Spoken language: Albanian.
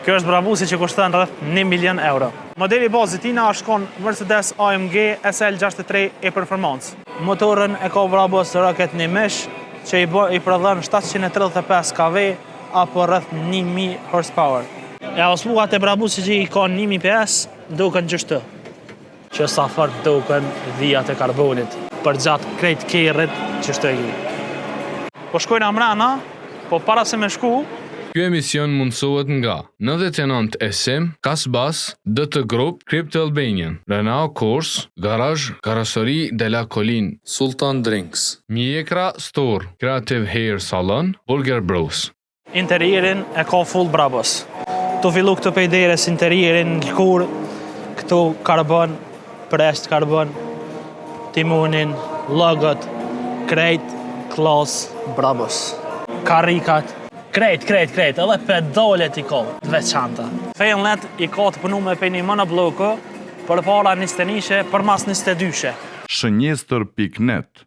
Kjo është Brabusi që kushton rreth 1 milion euro. Modeli bazë i tina është kon Mercedes AMG SL63 E Performance. Motorën e ka Brabus Rocket një mish që i, bë, i prodhon 735 kV apo rreth 1000 horsepower. E osmuat e Brabusit që i ka 1000 PS duken qështu. Që sa fort duken vijat e karbonit për gjatë krejt kerrit qështu e ki. Po shkojna mrena, po para se me shku, Ky emision mundësohet nga 99 SM, Kasbas, DT Group, Crypto Albanian, Renault Course, Garage, Carrosserie de la Colline, Sultan Drinks, Mjekra Store, Creative Hair Salon, Burger Bros. Interierin e ka full Brabus. Tu fillu këtu pej deres interierin lëkur, këtu karbon, presht karbon, timonin, logot, krejt, klas, Brabus. Karrikat, krejt, krejt, krejt, edhe pedalet i ka të veçanta. Fellnet i ka të punu me pej një monobloku, për para 21-she, për mas 22-she. Shënjestër.net.